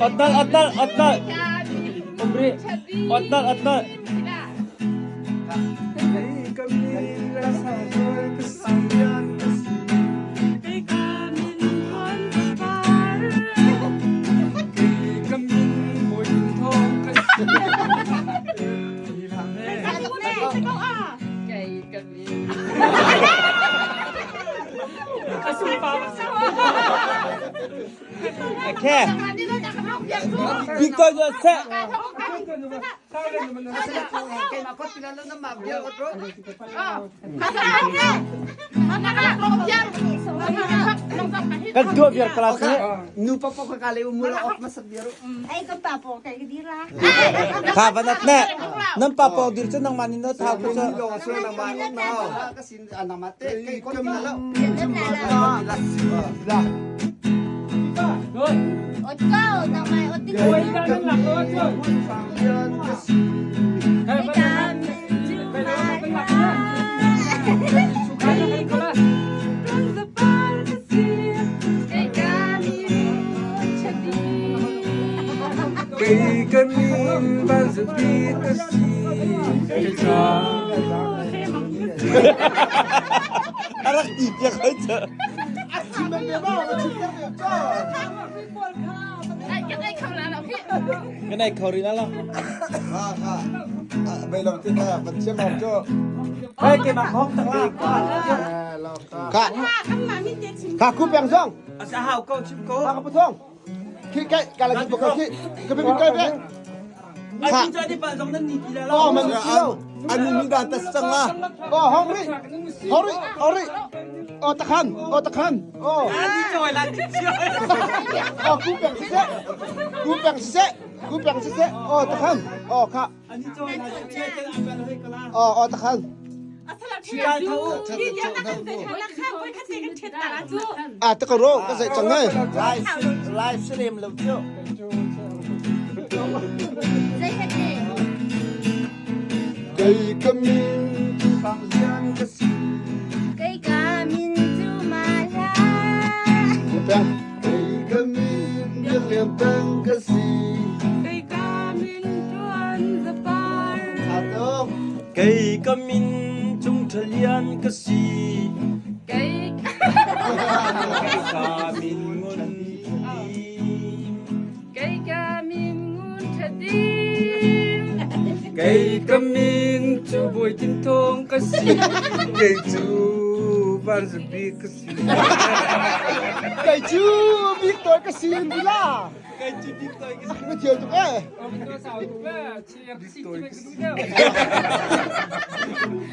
Otnal otnal otnal. Umri. Otnal otnal. Okay. Victor jo se. Kan tua biar kelas ni. Nu pa po ka le umul ok masak biar. Ai kan pa po kai dira. Kha vanat ne. Nan pa po dir chu nang manin no thau ko chu. Ot ko nang mai ot ti. Kei ka min van zapi ka si kei ca. Arak ti piak hoi chu. Cái này khẩu đi nó lo. Bây giờ thì là vẫn chưa mọc cho. Hey, cái mặt không tặng la. Cả. Cả cú bèng xong. Sa hao câu chim cô. Cả bút thông. Khi cái cả là cái cái cái cái cái cái. Ai cho đi bạn giống nên nhìn là lo. Mình anh mình đã test sang la. Oh, hungry. Hungry, hungry. Oh, takhan. Oh, takhan. Oh. Đi chơi là đi chơi. Oh, cú bèng sẽ. Cú bèng sẽ. Cú bèng sẽ. Oh, takhan. Oh, ka. Anh đi chơi là đi chơi anh bạn hơi cái la. Oh, oh, takhan. À, tất cả rồi, cái dạy chẳng ngay. Live live stream lâu chưa? Cây cầm min phang lian cái gì? Cây ca min chu ma la. Cây cầm min biết liền tăng cái gì? Cây ca min tuan za par. À, tông. Cây ca min chung thalian ka si. Cây Cây ca min ngun dim. Cây ca min ngun thadim. Kei ka min chu boi tin thong ka si. Kei chu van zapi ka si. Cây chú biết tôi cái gì đi la. Cây chú biết tôi cái Cái chiều tụi cái. Tôi ka si.